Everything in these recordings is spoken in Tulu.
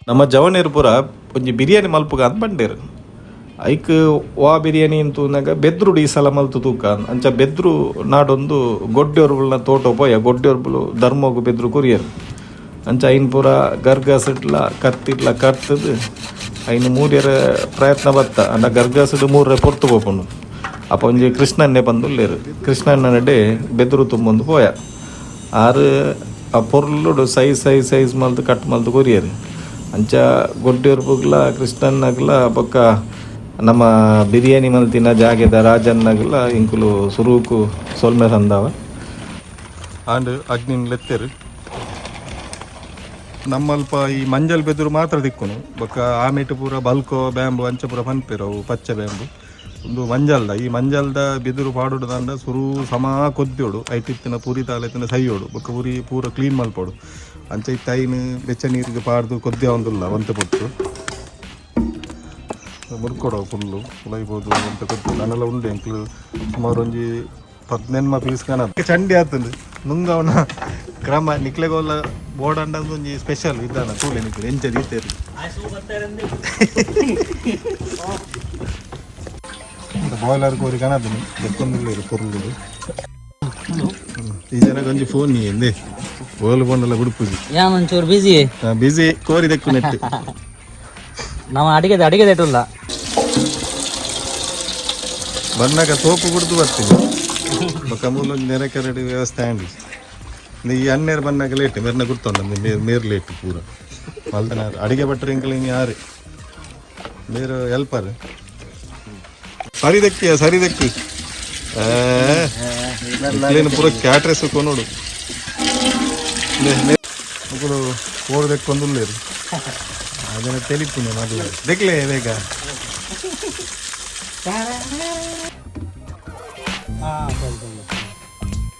ನಮ್ಮ ಜವನೇರು ಪೂರ ಒಂಜಿ ಬಿರಿಯಾನಿ ಮಲ್ಪುಗ ಅಂತ ಬಂಡೇರು. ಐಕ್ ವಾ ಬಿರಿಯಾನಿ ತೂನಾಗ ಬೆದ್ರುಡು ಈ ಸಲ ಮಲ್ತು ತೂಕ ಅಂಚ ಬೆದ್ರು ನಾಡೊಂದು ಗೊಡ್ಡೆರ್ಬುಲ್ನ ತೋಟ ಪೋಯ ಗೊಡ್ಡೆರ್ಬುಲು ಧರ್ಮಗು ಬೆದ್ರು ಕೊರಿಯರ್. ಅಂಚ ಐನ್ ಪೂರ ಗರ್ಗಸಿಡ್ಲ ಕತ್ತಿಡ್ಲ ಕರ್ತದು ಐನ್ ಮೂರ್ಯರ ಪ್ರಯತ್ನ ಬತ್ತ ಅಂಡ ಗರ್ಗಸಡು ಮೂರರೆ ಪೊರ್ತು ಪೋಪುಂಡು. ಅಪ್ಪ ಒಂಜಿ ಕೃಷ್ಣನ್ನೇ ಬಂದುಲ್ಲೇರು ಕೃಷ್ಣಣ್ಣ ನಡೆ ಬೆದ್ರು ತುಂಬೊಂದು ಪೋಯ ಆರು ಆ ಪೊರ್ಲುಡು ಸೈಜ್ ಸೈಜ್ ಸೈಜ್ ಮಲ್ತು ಕಟ್ ಮಲ್ತು ಕೊರಿಯರ್. ಅಂಚ ಗೊಡ್ಡೆರ್ಬುಗ್ಲ ಕೃಷ್ಣನ್ನಗ್ಲ ಬೊಕ್ಕ ನಮ್ಮ ಬಿರಿಯಾನಿ ಮಲ್ತಿನ ಜಾಗೆದ ರಾಜನ್ನಗ್ಲ ಇಂಕುಲು ಸುರುಕು ಸೊಲ್ಮೆ ಸಂದಾವ. ಆಂಡ್ ಅಗ್ನಿನ್ ಲೆತ್ತೆರು. ನಮ್ಮಲ್ಪ ಈ ಮಂಜಲ್ ಬೆದುರು ಮಾತ್ರ ದಿಕ್ಕುನು. ಬೊಕ್ಕ ಆಮೇಟು ಪೂರ ಬಲ್ಕೋ ಬ್ಯಾಂಬು ಅಂಚ ಪೂರ ಪನ್ಪೆರು ಅವು ಪಚ್ಚೆ ಬ್ಯಾಂಬು. ಉಂದು ಮಂಜಲ್ದ, ಈ ಮಂಜಲ್ದ ಬೆದುರು ಪಾಡೋಡು ದಂಡ ಸುರು ಸಮ ಕೊದ್ಯೋಡು, ಐಟಿತ್ತಿನ ಪುರಿ ತಾಲೆತ್ತಿನ ಸೈಯೋಡು, ಬೊಕ್ಕ ಪುರಿ ಪೂರ ಕ್ಲೀನ್ ಮಲ್ಪೋಡು. ಅಂಚ ಇತ್ತ ಐನ್ ಬೆಚ್ಚ ನೀರಿಗೆ ಪಾಡ್ದು ಕೊದ್ಯ ಒಂದುಲ್ಲ ಒಂತೆ ಪೊತ್ತು ಮುರ್ಕೊಡವು ಫುಲ್ಲು ಉಲೈಬೋದು ಒಂತೆ ಕೊದ್ದು ನನಲ ಉಂಡು. ಎಂಕ್ಲು ಸುಮಾರು ಒಂಜಿ 15 ಪೀಸ್ ಕಾಣ ಚಂಡಿ ಆತಂದು ನುಂಗವನ ಕ್ರಮ ನಿಕ್ಲೆಗೋಲ ಬೋರ್ಡ್ ಒಂಜಿ ಸ್ಪೆಷಲ್ ಇದ್ದಾನ ತೂಲೆ ನಿಕ್ಲೆ ಎಂಚ ದೀತೇರು. ಬಾಯ್ಲರ್ ಕೋರಿ ಕಾಣದನಿ ದೆಕ್ಕೊಂದಿಲ್ಲ ಪೊರ್ಲು. ಈ ಜನಕ್ಕೆ ಒಂಜಿ ಫೋನ್ ಎಂದೆ ಬೋಲ್ ಫೋನ್ ಬಿಡ್ಪುಜಿ. ಯಾನ್ ಒಂಚೂರು ಬಿಸಿ. ಬಿಸಿ ಕೋರಿ ದೆಕ್ಕು ನೆಟ್ಟು. ನಮ್ಮ ಅಡಿಗೆ ಅಡಿಗೆ ದೆಟ್ಟುಲ್ಲ. ಬಂದಾಗ ತೋಪು ಕುಡ್ದು ಬರ್ತೀನಿ. ಬೊಕ್ಕ ಮೂಲೊಂಜಿ ನೆರೆ ಕೆರಡಿ ವ್ಯವಸ್ಥೆ ಆಂಡಿ. ಈ ಅನ್ನೇರು ಬಂದಾಗ ಲೇಟ್ ಮೆರ್ನ ಗುರ್ತೊಂಡ ಮೇರ್ ಮೇರ್ ಲೇಟ್ ಪೂರ ಮಲ್ತನ ಅಡಿಗೆ ಭಟ್ರು ಇಂಕಲ್ ಇನ್ನು ಯಾರು ಮೇರು ಹೆಲ್ಪರ್. ಸರಿ ದಕ್ಕಿಯ ಸರಿ ದಕ್ಕಿ ಕ್ಲೀನ್ ಪೂರ ಕ್ಯಾಟ್ರೆಸ್ ಕೊನೋಡು ಮುಕುಲು ಕೋಡು ದೆಕ್ಕೊಂದುಲ್ಲೇರು ಅದನ್ನ ತೆಲಿಪುನೆ ಮದುವೆ ದೆಕ್ಲೆ ಬೇಗ. ಹಾಂ ಸರಿ ಸರಿ.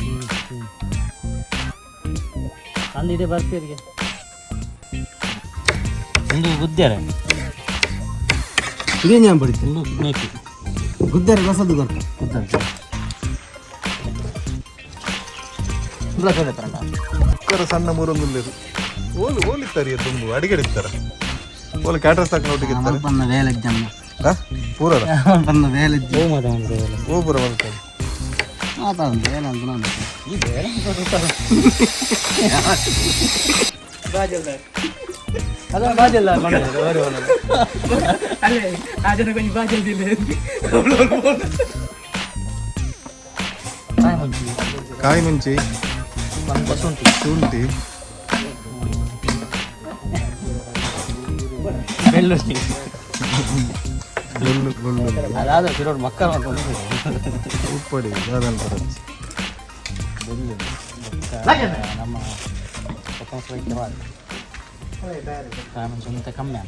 ಹ್ಞೂ ಹ್ಞೂ ಅಂದಿದೆ ಬರ್ತೀರಿಗೆ ಒಂದು ಗುದ್ದಾರೆ. ಇದೇನು ಬಡಿತು? ಒಂದು ಮೇಕಿ. ಗುದ್ದಾರೆ ರಸದ್ದು ಗೊತ್ತ. ಗುದ್ದಾರೆ. ಕುಕ್ಕರ್ ಸಣ್ಣ ಮೂರೊಂದುಲ್ಲೇರು ಓಲು ಓಲಿತ್ತಾರೆ ತುಂಬು ಅಡಿಗೆ ಇರ್ತಾರ ಓಲು ಕ್ಯಾಟ್ರಸ್ ಹಾಕಿ ನೋಟಿಗೆ ಇರ್ತಾರೆ. ಬಂದ ವೇಲೆ ಜನ. ಹಾ ಪೂರ. ಬಂದ ವೇಲೆ. ಹೂ ಮಾತಾ ಮಾಡ್ತೇವಲ್ಲ. ಓ ಪೂರ ಮಾಡ್ತಾರೆ. ಮಾತಾಡ ವೇಲೆ ಅಂತ ನಾನು. ಈ ಬೇರೆ ಅದ ಬಾಜಲ್ಲ. ಕಾಯಿ ಮುಂಚಿ. ಶುಂಠಿ. ಶುಂಠಿ. ಬೆಳ್ಳುಳ್ಳಿ. ಬೆಳ್ಳು ಬೆಳ್ಳುಳ್ಳಿ. ಅದಾದ ಪಿರೋಡ್ ಮಕ್ಕಳು ಮಾಡ್ಕೊಂಡು. ಉಪ್ಪಡಿ ದಾದನ್ ಬರಚ್ಚಿ. ನಮ್ಮ ಕಾಯಿ ಮುಂಚೆ ಕಮ್ಮಿ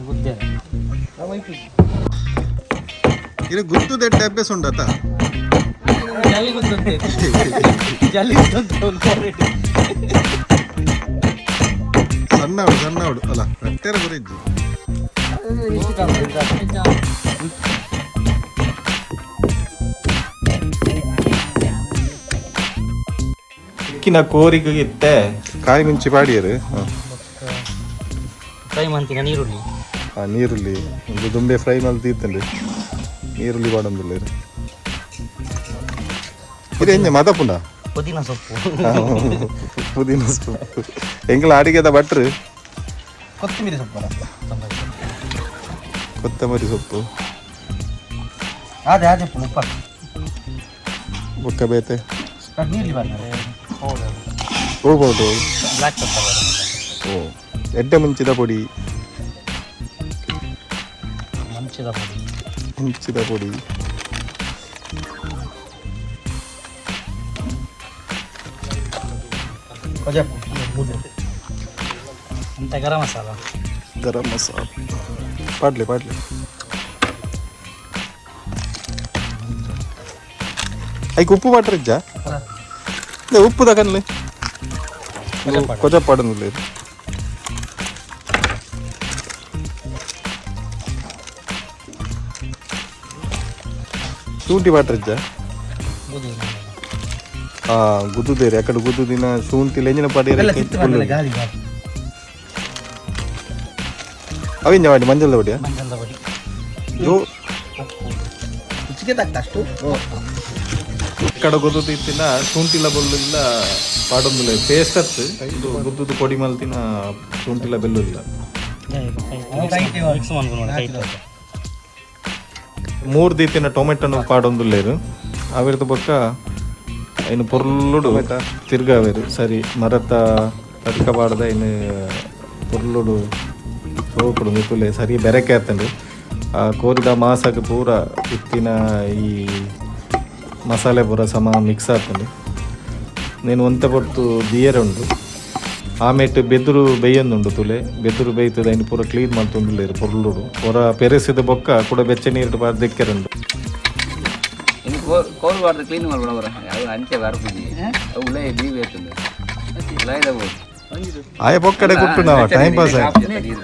ಗುದ್ದೆ. ಇದು ಗುದ್ದು ದೆಟ್ಟ ಅಭ್ಯಾಸ ಉಂಡತ. ಜಲ್ಲಿ ಗುದ್ದಂತೆ ಜಲ್ಲಿ ಗುದ್ದಂತೆ. ಸಣ್ಣ ಅವಡು ಸಣ್ಣ ಅವಡು ಅಲ್ಲ ರಟ್ಟೆರ ಬರಿಜ್ಜಿ. ಇಕ್ಕಿನ ಕೋರಿಗೆ ಇತ್ತೆ. ಕಾಯಿ ಮುಂಚಿ ಪಾಡಿಯರು. ಫ್ರೈ ಮಂತಿನ ನೀರುಳ್ಳಿ. ಹಾಂ, ನೀರುಳ್ಳಿ ಒಂದು ದುಂಬೆ ಫ್ರೈ ಮಲ್ತಿ ಇತ್ತಂడి. ನೀರುಳ್ಳಿ ಪಾಡೊಂದುಲ್ಲ ಇದು. ಇದು ಎಂಜ ಮದಪುಂಡ? ಪುದೀನ ಸೊಪ್ಪು. ಪುದೀನ ಸೊಪ್ಪು ಎಂಗ್ಲ ಅಡಿಗೆದ ಭಟ್ರು. ಕೊತ್ತಂಬರಿ ಸೊಪ್ಪು. ಕೊತ್ತಂಬರಿ ಸೊಪ್ಪು. ಅದೇ ಅದೇ ಉಪ್ಪ. ಬೊಕ್ಕ ಬೇತೆ. ನೀರ್ಲಿ ಬರ್ತಾರೆ. ಹೋಗ್ಬೋದು. Black pepper. ಓ ಎಡ್ಡೆ ಮುಂಚಿದ ಪೊಡಿ. ಮುಂಚಿದ ಪುಡಿ. ಮುಂಚಿದ ಪೊಡಿ. ಅಂತ ಗರಂ ಮಸಾಲ. ಗರಂ ಮಸಾಲ ಪಾಡ್ಲಿ ಪಾಡ್ಲಿ. ಐಕ್ ಉಪ್ಪು ಪಾಟ್ರಿಜ್ಜ ಉಪ್ಪು ತಗನ್ಲಿ ಕೊಜಪಾಡೊಂದುಲ್ಲ. ಶುಂಠಿ ಪಾಟ್ರಿಜ್ಜ. ಗುದ್ದುದೇರಿ ಅಕಡೆ ಗುದ್ದುದಿನ ಶುಂಠಿ ಲೆಂಜಿನ ಎಲ್ಲ ಪಾಡಿ ತಿತ್ತು ಬಂದಲ್ಲ ಗಾಳಿ ಗಾಳಿ. ಅವಿಂಜ ಮಾಡಿ ಮಂಜಲ್ದ ಹೊಡಿಯ ಮಂಜಲ್ದ ಪೊಡಿ. ಜೋ. ರುಚಿಗೆ ತಕ್ಕ ಅಷ್ಟು. ಕಡ ಗುದ್ದುದು ಇತ್ತಿನ ಶುಂಠಿಲ ಬೆಳ್ಳುಳ್ಳ ಪಾಡೊಂದುಲ್ಲ, ಟೇಸ್ಟ್ ಅತ್ತು. ಇದು ಗುದ್ದುದು ಪೊಡಿ ಮಲ್ತಿನ ಶುಂಠಿಲ ಬೆಳ್ಳುಳ್ಳ. ಮಿಕ್ಸ್ ಮಾಡ್ಕೊಂಡು ಕೈ. ಮೂರು ದೀತಿನ ಟೊಮೆಟೊನು ಪಾಡೊಂದುಲ್ಲೇರು. ಅವಿರ್ದ ಬೊಕ್ಕ ಇನ್ನು ಪೊರ್ಲುಡು ತಿರ್ಗಾವೇರು. ಸರಿ, ಮರತ ತಡ್ಕ ಪಾಡ್ದ ಇನ್ನು ಪೊರ್ಲುಡು ಸೋಕುಡು ಮಿತ್ತುಲೆ ಸರಿ ಬೆರಕೆ ಆತಂಡು. ಆ ಕೋರಿದ ಮಾಸಕ್ಕೆ ಪೂರ ಇತ್ತಿನ ಈ ಮಸಾಲೆ ಪೂರ ಸಮ ಮಿಕ್ಸ್ ಆತಂಡು. నేను ಒಂತೆ ಪೊರ್ತು ದಿಯರೆ ಉಂಡು. ಆಮೇಟ್ ಬೆದುರು ಬೇಯೊಂದುಂಡು ತುಲೆ. ಬೆದುರು ಬೇಯ್ತದೆ, ಐನ್ ಪೂರ ಕ್ಲೀನ್ ಮಲ್ತೊಂದುಲ್ಲೆರ್ ಪೊರ್ಲುಡು. ಒರ ಪೆರೆಸಿದ ಬೊಕ್ಕ ಕುಡ ಬೆಚ್ಚ ನೀರು ಪಾಡ್ ದೆಕ್ಕೆರುಂಡು. ಇನ್ನು ಕೋಲ್ ಬಾರ್ದು ಕ್ಲೀನ್ ಮಾಡ್ಬೇಡ ಬರ. ಅದು ಅಂಚೆ ಬರ್ಪುಜಿ, ಅವು ಉಲೈ ಬೀ ಬೇತುಂಡು ಉಲಾಯ್ದ ಬೋದು. ಆಯ ಪೊಕ್ಕಡೆ ಕುಟ್ಟು ನಾವು ಟೈಮ್ ಪಾಸ್ ಆಯ್ತು.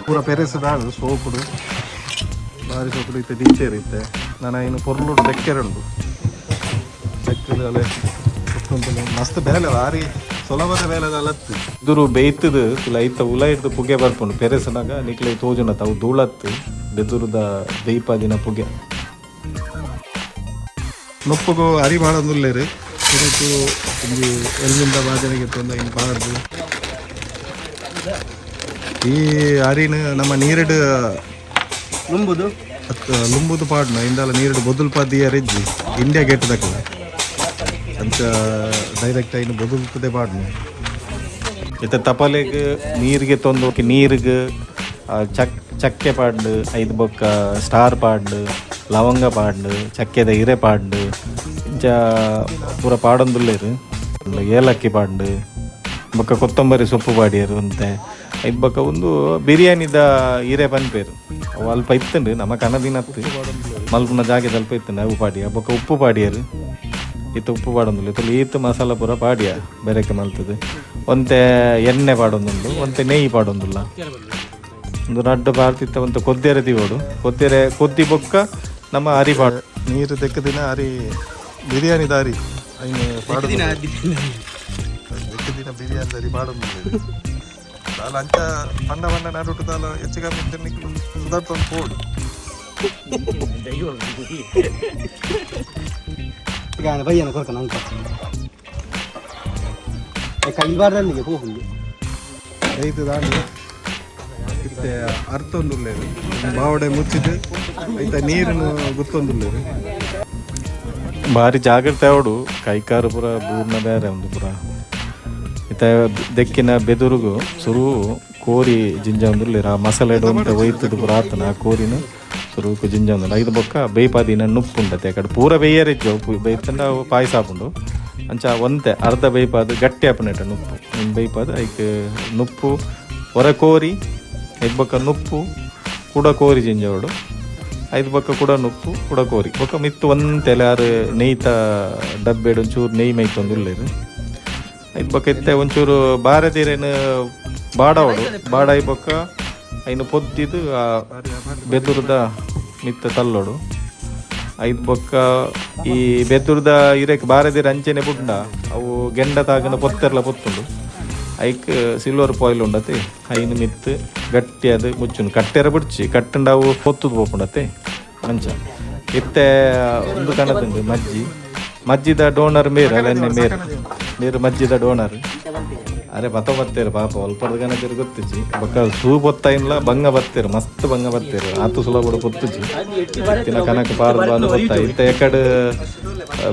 ಪೂರ ಪೆರೆಸುದ ಸೋಪುಡು, ಬಾರಿ ಸೋಪುಡು. ಇತ್ತೆ ಟೀಚರ್ ಇತ್ತೆ ನಾನು ಇನ್ನು ಪೊರ್ಲುಡು ದೆಕ್ಕೆರುಂಡು. ದೆಕ್ಕದು ಕುಟ್ಟುಂಟು. ಮಸ್ತ್ ಬೇಲೆ, ಬಾರಿ ಸುಲಭದ ಬೇಲೆದ ಅಲತ್ತು. ಬೆದುರು ಬೇಯ್ತದು ತುಲೆ ಐತ ಉಲ ಹಿಡ್ದು ಪುಗೆ ಬರ್ಪುಂಡು. ಪೆರೆಸನಾಗ ನಿಕ್ಲೆ ತೋಜುನ ತಾವು ಧೂಳತ್ತು ಬೆದುರುದ ಬೇಯ್ಪಾದಿನ ಪುಗೆ. ನುಪ್ಪುಗು ಅರಿ ಮಾಡೋದುಲ್ಲೇರು. ಇದಕ್ಕೂ ಒಂಜಿ ಎಲ್ಮಿಂದ ಬಾಜನೆಗೆ ತೊಂದ ಇನ್ನು ಪಾಡ್ದು ಈ ಅರಿನ ನಮ್ಮ ನೀರಿಡು ನುಂಬುದು. ಅತ್ ಲುಂಬುದು ಪಾಡ್ನ ಇಂದಾಲ ನೀರಿಡು ಬೊದುಲ್ ಪಾದಿಯ ರೆಜ್ಜಿ ಇಂಡಿಯಾ ಗೇಟ್ ದಕ್ಕಲ ಅಂಚ ಡೈರೆಕ್ಟ್ ಐನು ಬೊದುಲ್ಪದೆ ಪಾಡ್ನ. ಇತ್ತ ತಪಲೆಗ್ ನೀರಿಗೆ ತೊಂದು ನೀರಿಗೆ ಚಕ್ ಚಕ್ಕೆ ಪಾಡ್ಡು, ಐದು ಬೊಕ್ಕ ಸ್ಟಾರ್ ಪಾಡ್ಡು, ಲವಂಗ ಪಾಡ್ಡು, ಚಕ್ಕೆದ ಇರೆ ಪಾಡ್ಡು, ಇಂಚ ಪೂರ ಪಾಡೊಂದುಲ್ಲೆರ್. ಏಲಕ್ಕಿ ಪಾಡ್ಡು, ಬೊಕ್ಕ ಕೊತ್ತಂಬರಿ ಸೊಪ್ಪು ಪಾಡಿಯರು ಅಂತೆ. ಐದು ಬೊಕ್ಕ ಒಂದು ಬಿರಿಯಾನಿದ ಇರೆ ಪನ್ಪೇರು, ಅವು ಅಲ್ಪ ಇತ್ತುಂಡು. ನಮ್ಮ ಕನದಿನತ್ತು ಮಲ್ಪುನ ಜಾಗೆದ ಅಲ್ಪ ಇತ್ತುಂಡು. ಅವು ಪಾಡಿಯ ಬೊಕ್ಕ ಉಪ್ಪು ಪಾಡಿಯರು. ಇತ್ತ ಉಪ್ಪು ಪಾಡೊಂದುಲ್ಲ. ಇತ್ತಲ್ಲಿ ಈತ್ ಮಸಾಲ ಪೂರ ಪಾಡಿಯ ಬೆರಕೆ ಮಲ್ತದೆ. ಒಂತೆ ಎಣ್ಣೆ ಪಾಡೊಂದುಂಡು, ಒಂತೆ ನೆಯ್ಯಿ ಪಾಡೊಂದುಲ್ಲ. ಒಂದು ನಡ್ಡು ಪಾಡ್ತಿತ್ತ ಒಂತೆ ಕೊದ್ದೆರೆ ದಿವೋಡು. ಕೊದ್ದೆರೆ ಕೊದ್ದಿ ಬೊಕ್ಕ ನಮ್ಮ ಅರಿ ಪಾಡು. ನೀರು ದೆಕ್ಕದಿನ ಅರಿ ಬಿರಿಯಾನಿ ದಾರಿ ಐನು ಪಾಡೊಂದು ದೆಕ್ಕದಿನ ಬಿರಿಯಾನಿ ದಾರಿ ಪಾಡೊಂದು ದಾಲ ಅಂಚ ಪಂಡ ಪಂಡ ನಡುಟು ದಾಲ ಹೆಚ್ಚು ಕಮ್ಮಿ ಇತ್ತೆ ಸುಧಾರ್ತೊಂದು ಪೋಡು. ಈಗ ಬಯ್ಯನ ಕೊರ್ಕ ನಂಗೆ ಕೈಬಾರ್ದಂದಿಗೆ ಹೋಗುಂಡು. ಐದು ದಾಂಡು ಇತ್ತೆ ಅರ್ಥೊಂದುಲ್ಲೇರು. ಬಾವಡೆ ಮುಚ್ಚಿದ್ದು ಐತ ನೀರನ್ನು ಗುತ್ತೊಂದುಲ್ಲೇರು. ಭಾರಿ ಜಾಗ್ರತೆ ಅವಡು. ಕೈಕಾರು ಪೂರ ಬೂರ್ನ ಬೇರೆ ಒಂದು ಪೂರ. ಇತ್ತ ದೆಕ್ಕಿನ ಬೆದುರುಗು ಸುರು ಕೋರಿ ಜಿಂಜ ಒಂದುಲ್ಲೇರು. ಆ ಮಸಾಲೆ ಅಂತ ಒಯ್ತದ ಪೂರ ಆತನ ಆ ಕೋರಿನ ಸುರುಕು ಜಿಂಜ ಒಂದುಲ್ಲ. ಐದು ಬೊಕ್ಕ ಬೇಯ್ಪಾದಿನ ನುಪ್ಪು ಉಂಡತೆ. ಕಡೆ ಪೂರ ಬೇಯರಿಜ್ಜು ಬೇಯ್ತಂಡ ಅವು ಪಾಯಸ ಆಪುಂಡು. ಅಂಚ ಒಂತೆ ಅರ್ಧ ಬೇಯ್ಪಾದು ಗಟ್ಟಿ ಆಪುನೆಟ ನುಪ್ಪು ಬೇಯ್ಪಾದು. ಐಕ್ ನುಪ್ಪು ಹೊರ ಕೋರಿ, ಐದು ಬೊಕ್ಕ ನುಪ್ಪು ಕೂಡ ಕೋರಿ ಜಿಂಜವಡು. ಐದು ಬೊಕ್ಕ ಕೂಡ ನುಪ್ಪು ಕೂಡ ಕೋರಿ ಬೊಕ್ಕ ಮಿತ್ತು ಒಂತೆಲೆ ಆರು ನೆಯ್ತ ಡಬ್ಬೆಡ್ ಒಂಚೂರು ನೆಯ್ ಮೈತೊಂದು ಉಲ್ಲೇರು. ಐದು ಬೊಕ್ಕ ಇತ್ತೆ ಒಂಚೂರು ಬಾರದಿರೇನು ಬಾಡವಡು. ಬಾಡಾಯಿ ಬೊಕ್ಕ ಐನು ಪೊದ್ದಿದ್ದು ಆ ಬೆದುರುದ ಮಿತ್ತ ತಲ್ಲೋಡು. ಐದು ಬೊಕ್ಕ ಈ ಬೆದುರುದ ಇರೆಕ್ ಬಾರದಿರ ಅಂಚೆನೆ ಬುಡ್ಡ ಅವು ಗೆಂಡ ತಾಗನ ಪೊತ್ತೆರ್ಲ ಪೊತ್ತುಂಡು. ಐಕ್ ಸಿಲ್ವರ್ ಪಾಯಿಲ್ ಉಂಡತೆ, ಐನು ಮಿತ್ತು ಗಟ್ಟಿ ಅದು ಮುಚ್ಚುಂಡು. ಕಟ್ಟೆರ ಬುಡ್ಚಿ, ಕಟ್ಟಂಡ ಅವು ಪೊತ್ತುದು ಪೋಪುಂಡತೆ. ಅಂಚ ಇತ್ತೆ ಒಂದು ಕಣದುಂಡು ಮಜ್ಜಿ. ಮಜ್ಜಿದ ಡೋನರ್ ಮೇರು ಅಲ್ಲನ್ನೆ ಮೇರು ಮೇರು ಮಜ್ಜಿದ ಡೋನರ್. ಅರೆ ಪತ ಬತ್ತೇರು ಪಾಪ ಅಲ್ಪದ ಗಣತಿರು ಗೊತ್ತಿಚ್ಚಿ. ಬೊಕ್ಕ ಸೂ ಪೊತ್ತೈನ್ಲ ಬಂಗ ಬತ್ತೇರು, ಮಸ್ತ್ ಬಂಗ ಬತ್ತೇರು. ಆತು ಸುಲಭ ಪೊತ್ತುಜಿ ತಿನ್ನ ಕನಕ ಪಾರ್ದು ಬಂದು ಪೊತ್ತ. ಇತ್ತ ಎಕಡೆ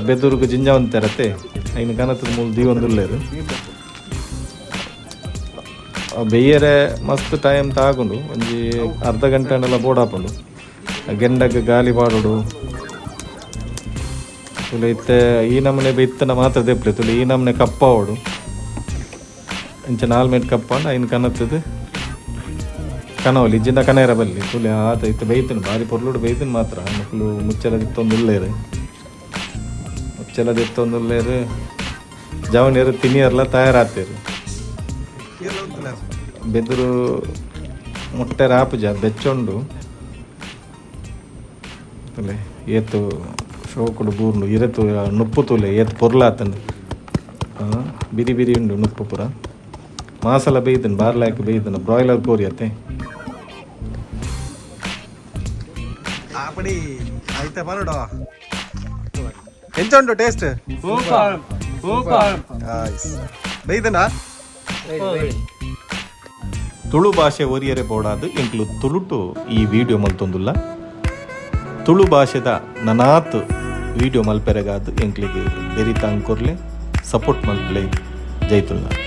ಬೆದುರುಗು ಜಿಂಜ ಒಂತೆರತೆ ಐನು ಕನತದ ಮೂಲ ದೀವೊಂದುಲ್ಲೇರು. ಬೆಯ್ಯರೆ ಮಸ್ತ್ ಟೈಮ್ ತಾಗುಂಡು. ಒಂಜಿ ಅರ್ಧ ಗಂಟೆ ಅಂಡಲ ಬೋಡಾಪುಂಡು. ಗೆಂಡಗ್ ಗಾಲಿ ಪಾಡೋಡು ತುಲೆ. ಇತ್ತೆ ಈ ನಮೂನೆ ಇತ್ತನ ಮಾತ್ರ ದೆಪ್ಲೆ ತುಲೆ. ಈ ನಮೂನೆ ಕಪ್ಪಾವಡು. ಇಂಚ ನಾಲ್ ಮೇಟ್ ಕಪ್ಪಾಂಡ ಐನ್ ಕನತ್ತದು ಕನವಲಿ ಇಜ್ಜಿಂದ ಕನೇರ ಬಲ್ಲಿ ತುಲೆ. ಆತ ಇತ್ತೆ ಬೇಯ್ತನು, ಬಾರಿ ಪೊರ್ಲುಡು ಬೇಯ್ತನು ಮಾತ್ರ. ಮಕ್ಕಳು ಮುಚ್ಚಲ ದಿತ್ತೊಂದುಲ್ಲೇರು, ಮುಚ್ಚಲ ದಿತ್ತೊಂದುಲ್ಲೇರು. ಜವನಿಯರು ತಿನಿಯರ್ಲ ತಯಾರಾತೇರು. ಬೆದುರು ಮುಟ್ಟೆ ರಾಪುಜ ಬೆಚ್ಚೊಂಡು ತುಲೆ. ಏತು ಶೋಕುಡು ಬೂರ್ನು ಇರೆತು ನುಪ್ಪು ತುಲೆ ಏತ್ ಪೊರ್ಲಾತಂದು. ಬಿರಿ ಬಿರಿ ಉಂಡು ನುಪ್ಪು ಪೂರ. ಮಾಸಲ ಬೇಯ್ದನ್ ಬಾರ್ಲಾಕ್ ಬೇಯ್ದನ ಬ್ರಾಯ್ಲರ್ ಕೋರಿ ಅತ್ತೆ. ಆಪಡಿ ಐತೆ ಬರೋಡ. ಎಂಚ ಉಂಟು ಟೇಸ್ಟ್? ಬೈದನಾ? ತುಳು ಭಾಷೆ ಒರಿಯರೆ ಬೋಡಾದ್ ಎಂಕ್ಲು ತುಳುಟು ಈ ವಿಡಿಯೋ ಮಲ್ತೊಂದುಲ್ಲ. ತುಳು ಭಾಷೆದ ನನಾತ್ ವಿಡಿಯೋ ಮಲ್ಪೆರೆಗಾದ್ ಎಂಕ್ಲಿಗೆ ಬೆರಿತಾಂಗ್ ಕೊರ್ಲೆ, ಸಪೋರ್ಟ್ ಮಲ್ಪಲೆ. ಜೈ ತುಳುನಾಡ್.